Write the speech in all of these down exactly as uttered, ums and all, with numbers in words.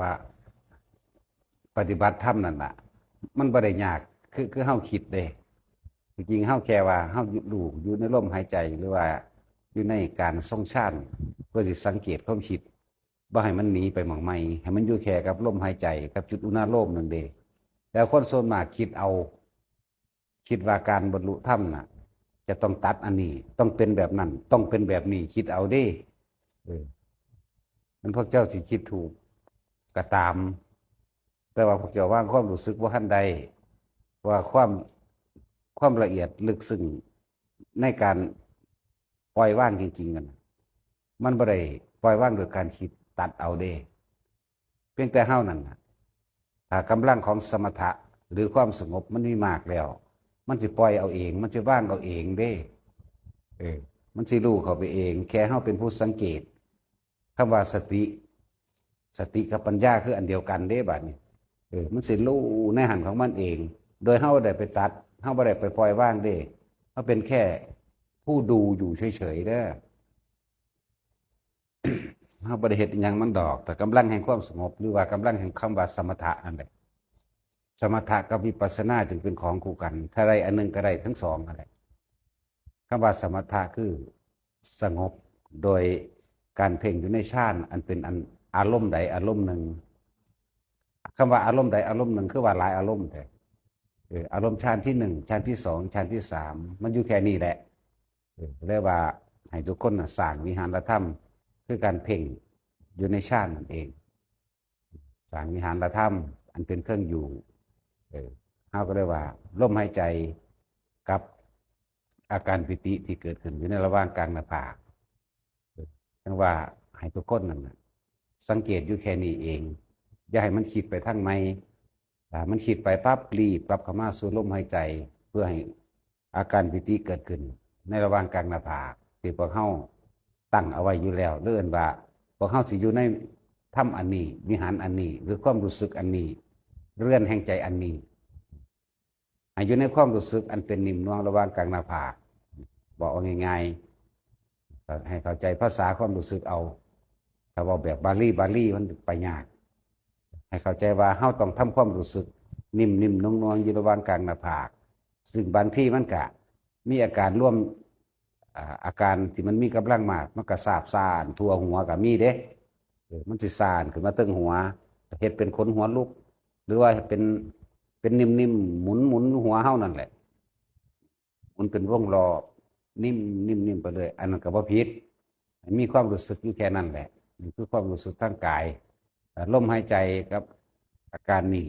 ว่าปฏิบัติธรรมนั่นน่ะ มันบ่ได้ยาก คือ คือเฮาคิดเด้ จริงๆเฮาแค่ว่าเฮารู้อยู่ในลมหายใจ หรือว่าอยู่ในการทรงฌาน เพื่อสิสังเกตความคิด บ่ให้มันหนีไปหม่องใหม่ ให้มันอยู่แค่กับลมหายใจ กับจุดอุณาโลมนั่นเด้ แล้วคนส่วนมากคิดเอา คิดว่าการบรรลุธรรมน่ะ จะต้องตัดอันนี้ ต้องเป็นแบบนั้น ต้องเป็นแบบนี้ คิดเอาเด้ เออ มันพวกเจ้าสิคิดถูกก็ตาม แต่ว่าพวกเจ้าวางความรู้สึกบ่ทันได้ ว่าความ ความละเอียดลึกซึ้งในการปล่อยวางจริงๆนั่นน่ะ มันบ่ได้ปล่อยวางโดยการคิดตัดเอาเด้ เพียงแต่เฮานั่นน่ะ ถ้ากำลังของสมถะหรือความสงบมันมีมากแล้ว มันสิปล่อยเอาเอง มันสิวางเอาเองเด้ เออ มันสิรู้เข้าไปเอง แค่เฮาเป็นผู้สังเกต คำว่าสติ สติกับปัญญาคืออันเดียวกันเด้บัดนี้ เออ มันสิรู้ในหันของมันเอง โดยเฮาบ่ได้ไปตัด เฮาบ่ได้ไปปล่อยวางเด้ เฮาเป็นแค่ผู้ดูอยู่เฉยๆเด้อ เฮาบ่ได้เฮ็ดอิหยังมันดอก แต่กำลังแห่งความสงบ หรือว่ากำลังแห่งคำว่าสมถะนั่นแหละ สมถะกับวิปัสสนาจึงเป็นของคู่กัน ถ้าได้อันหนึ่งก็ได้ทั้งสองนั่นแหละ คำว่าสมถะคือสงบโดยการเพ่งอยู่ในฌาน อันเป็นอันอารมณ์ใดอารมณ์หนึ่ง คำว่าอารมณ์ใดอารมณ์หนึ่ง คือว่าหลายอารมณ์แท้ เออ อารมณ์ฌานที่หนึ่ง ฌานที่สอง ฌานที่สาม มันอยู่แค่นี้แหละ เออ เรียกว่าให้ทุกคนน่ะสร้างวิหารธรรม คือการเพ่งอยู่ในฌานนั่นเอง สร้างวิหารธรรม อันเป็นเครื่องอยู่ เออ เฮาก็เรียกว่าลมหายใจกับอาการปีติที่เกิดขึ้นอยู่ในระหว่างกลางหน้าผาก เออ จั่งว่าให้ทุกคนนั่นน่ะ สังเกตอยู่แค่นี้เอง อย่าให้มันคิดไปทางใหม่ ถ้ามันคิดไปปั๊บ รีบกลับเข้ามาสู่ลมหายใจ เพื่อให้อาการปีติเกิดขึ้น ในระหว่างกลางหน้าผาก ที่พวกเฮาตั้งเอาไว้อยู่แล้ว หรือเอิ้นว่า พวกเฮาสิอยู่ในธรรมอันนี้ วิหารอันนี้ หรือความรู้สึกอันนี้ เรือนแห่งใจอันนี้ ให้อยู่ในความรู้สึกอันเป็นนิ่มนวลระหว่างกลางหน้าผาก บอกเอาง่ายๆ ให้เข้าใจภาษาความรู้สึกเอา ถ้าเว้าแบบบาลี บาลีมันไปยาก ให้เข้าใจว่าเฮาต้องทำความรู้สึกนิ่มๆนวลๆอยู่ระหว่างกลางหน้าผาก ซึ่งบางทีมันก็มีอาการรวม อ่า อาการที่มันมีกำลังมาก มันก็ซาบซ่านทั่วหัวก็มีเด้ เออ มันสิซ่านขึ้นมาเทิงหัว เฮ็ดเป็นขนหัวลุก หรือว่าเป็น เป็นนิ่มๆ หมุนๆอยู่หัวเฮานั่นแหละ หมุนเป็นวงรอบ นิ่มๆๆไปเลย อันนั้นก็บ่ผิด ให้มีความรู้สึกอยู่แค่นั้นแหละ นี่คือความรู้สึกทางกาย เอ่อ ลมหายใจกับอาการนี้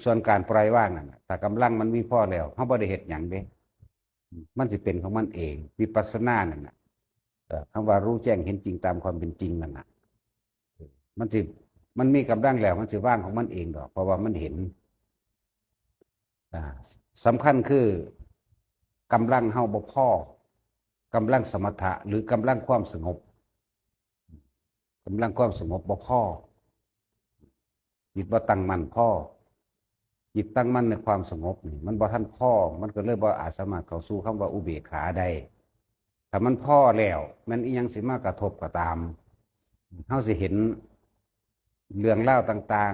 ส่วนการปล่อยวางนั่นน่ะ ถ้ากำลังมันมีพอแล้ว เฮาบ่ได้เฮ็ดหยังเด้ มันสิเป็นของมันเอง วิปัสสนานั่นน่ะ เอ่อ คำว่ารู้แจ้งเห็นจริงตามความเป็นจริงนั่นน่ะ มันสิ มันมีกำลังแล้ว มันสิวางของมันเองดอก เพราะว่ามันเห็น อ่า สำคัญคือกำลังเฮาบ่พอ กำลังสมถะ หรือกำลังความสงบ กำลังความสงบบ่พอ จิตบ่ตั้งมั่นพอ จิตตั้งมั่นในความสงบนี่ มันบ่ทันพอ มันก็เลยบ่อาจสามารถเข้าสู่คำว่าอุเบกขาได้ ถ้ามันพอแล้ว แม่นอิหยังสิมากระทบก็ตาม เฮาสิเห็นเรื่องราวต่าง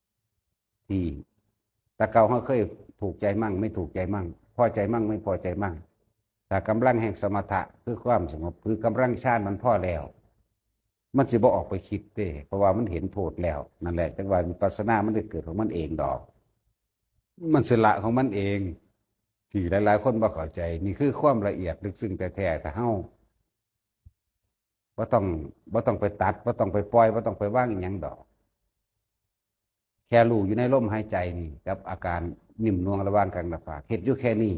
ๆ ที่แต่เก่าเฮาเคยถูกใจมั่ง ไม่ถูกใจมั่ง พอใจมั่ง ไม่พอใจมั่ง ถ้ากำลังแห่งสมถะคือความสงบ คือกำลังฌานมันพอแล้ว มันสิบ่ออกไปคิดเด้ เพราะว่ามันเห็นโทษแล้ว นั่นแหละ จั่งว่าวิปัสสนามันได้เกิดของมันเองดอก มันสิละของมันเอง ที่หลายๆคนบ่เข้าใจ นี่คือความละเอียดลึกซึ้งแท้ๆ ถ้าเฮาบ่ต้อง บ่ต้องไปตัด บ่ต้องไปปล่อย บ่ต้องไปวางอิหยังดอก แค่รู้อยู่ในลมหายใจนี่ กับอาการนิ่มนวลระหว่างกลางหน้าผาก เฮ็ดอยู่แค่นี้